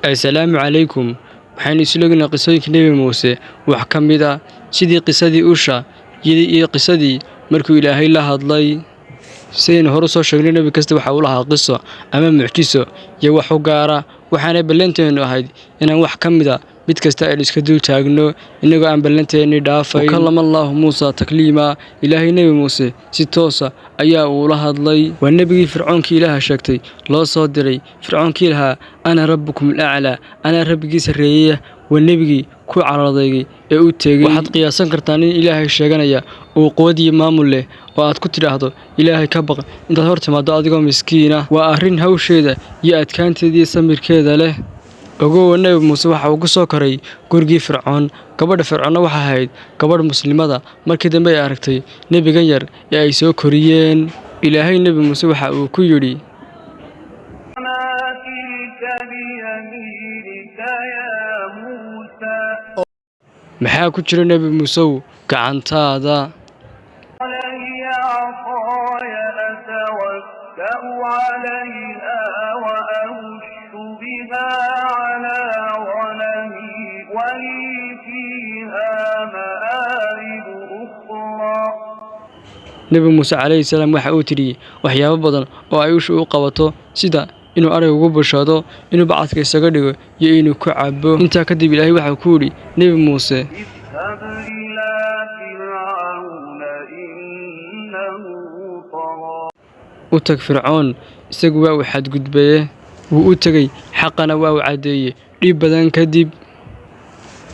Assalaamu calaykum. Waxaynu isla eegnaa qisooyinka Nebi Muuse wax ka mid ah, sidii qisadii usha iyo qisadii markuu Ilaahay la hadlay. Sidaynu hore usoo sheegnay, nebi kasta waxa uu lahaa qiso ama mucjiso iyo wax u gaara, waxaanay ballanteennu ahayd inaan wax ka mid a mid kasta aynu iska dul taagno, inagoo aan ballanteennii dhaafay. Wakallama Allaahu Muusa takliima. Ilaahay Nebi Muuse si toosa ayaa uu la hadlay. Waa nebigii Fircoonkii Ilaaha sheegtay loo soo diray, Fircoonkii lahaa "Ana rabbukum alaclaa", anaa rabbigii sarreeyaya. Waa nebigii ku carooday ee u tegey. Waxaad qiyaasan kartaa nin Ilaahay sheeganaya oo quwad iyo maamul leh oo aad ku tidhaahdo "Ilaahay ka baq" intaad hor timaado adigoo miskiina. Waa arrin hawsheeda iyo adkaanteeda iyo samirkeeda leh. Ogowa, Nebi Muuse waxa uu ku soo koray gurigii Fircoon. Gabadha Fircoonna waxay ahayd gabadh muslimada. Markii dambe ay aragtay nebigan yar ee ay soo koriyeen, Ilaahay Nebi Muuse waxa uu ku yidhi: ما تلك بيمينك يا موسى؟ Maxaa ku jira, Nebi Muusew, gacantaada? قال: هي عصاي أتوكأ عليها وأهش بها على غنمي ولي فيها مآرب أخرى. Nebi Muuse calayhi salaam waxa uu tiriyey waxyaabo badan oo ay ushu u qabato, sida inuu ariga ugu bushado, inuu bacadka isaga dhigo iyo inuu ku cabo. Intaa kadib Ilaahay waxa ku yidhi Nebi Muuse: اذهب إلى فرعون إنه طغى. U tag Fircoon, isagu waa uu xadgudbaye. Wuu u tegey, xaqana waa uu caddeeyey dhib badan kadib.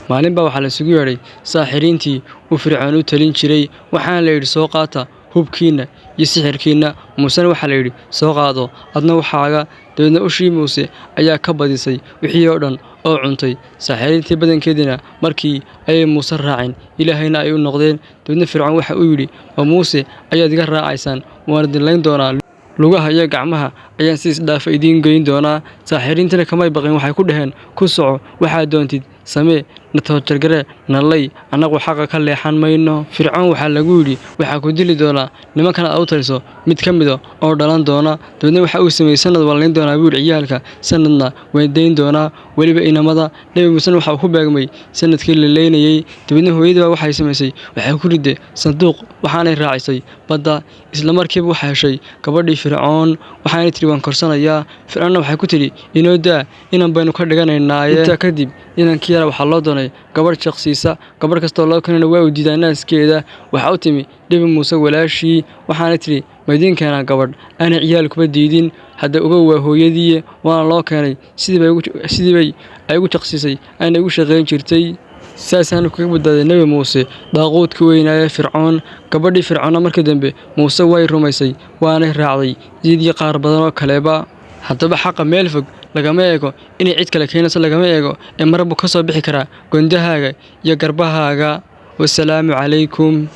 Maalin baa waxaa la isugu yeedhay saaxiriintii uu Fircoon u talin jiray, waxaana la yidhi: "Soo qaata hubkiinna iyo sixirkiinna." Muusena waxaa la yidhi: "Soo qaado adna waxaaga." Dabeedna ushii Muuse ayaa ka badisay wixii oo dhan oo cuntay. Saaxiriintii badankeediina markii ayay Muuse raaceen, Ilaahayna ay u noqdeen. Dabeedna Fircoon waxa uu yidhi: "Ma Muuse ayaad iga raacaysaan? Waan idin layn doonaa, lugaha iyo gacmaha ayaan si isdhaafa idiin goyn doonaa." Saaxiriintiina kamay baqin. Waxay ku dhaheen: "Ku soco, waxaad doontid samee, na torture garee, nalay, annagu xaqa ka leexan mayno." Fircoon waxaa lagu yidhi: "Waxaa ku dili doonaa nimankan aad u taliso mid ka mida oo dhalan doona." Dabeedna waxa uu sameeyey: "Sanad waan layn doonaa," buu yidhi, "ciyaalka, sanadna waan dayn doonaa, weliba inamada." Nebi Muusena waxa uu ku beegmay sanadkii la leynayey. Dabeedna hooyadii baa waxay samaysay, waxay ku riday sanduuq, waxaanay raacisay badda. Isla markiiba waxay heshay gabadhii Fircoon, waxaanay tidhi: "Waan korsanayaa." Fircoonna waxay ku tidhi: "Inoo daa, inan baynu ka dhiganaynaaye." Intaa kadib inankii yara waxaa loo doonay gabadh shaqsiisa. Gabadh kastoo loo keenana waa uu diidaa naaskeeda. Waxaa u timi Nebi Muuse walaashii, waxaanay tidhi: "Ma idiin keenaa gabadh aanay ciyaal kuba diidin? Hadda ogow, waa hooyadii." Waana loo keenay. Sidii bay ay ugu jaqsiisay, ayna ugu shaqayn jirtay. Saasaanu kaga badbaaday Nebi Muuse daaquudka weynaaye Fircoon. Gabadhii Fircoonna markii dambe Muuse way rumaysay, waanay raacday, sidii qaar badan oo kaleba. Haddaba xaqa meel fog lagama eego, inay cid kale keenayso lagama eego, ee mar buu ka soo bixi karaa gondahaaga iyo garbahaaga. Wasalaamu calaykum.